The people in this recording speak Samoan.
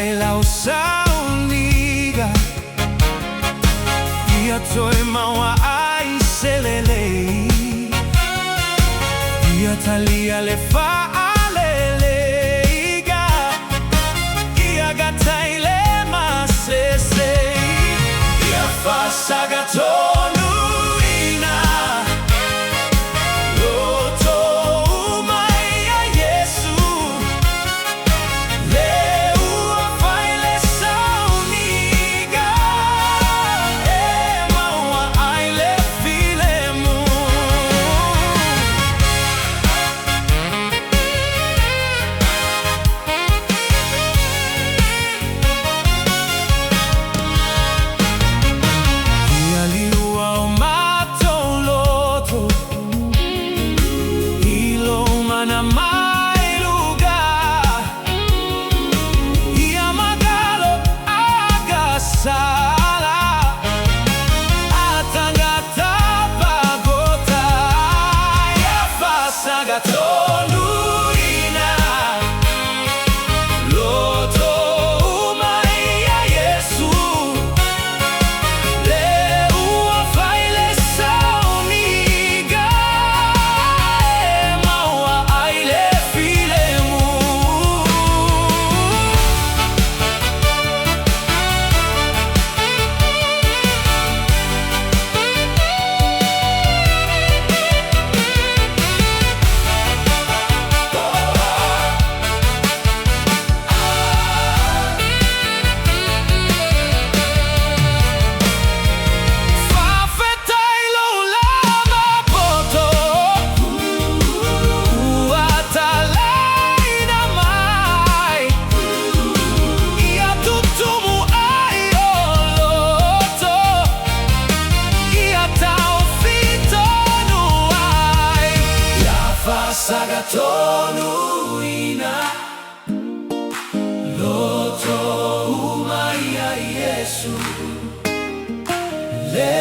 ai lau sauniga, Ia toe maua ai se lelei, Ia talia le faaleleiga, Ia gatai le masese, Ia fasagatonuina Loto uma ia Iesu, Le ua fai le sauniga, E maua ai le filemu. Ia liua o matou loto I lou mana mai luga, Ia magalo agasala A tagata pagota, Ia fasagatonuina Loto uma ia Iesu, Le ua fai le sauniga, E maua ai le filemu. Faafetai lou lava poto ua talaina mai, Ia tutumu ai o loto, Ia taofitonu ai, Ia fasagatonuina Loto uma ia Iesu, Le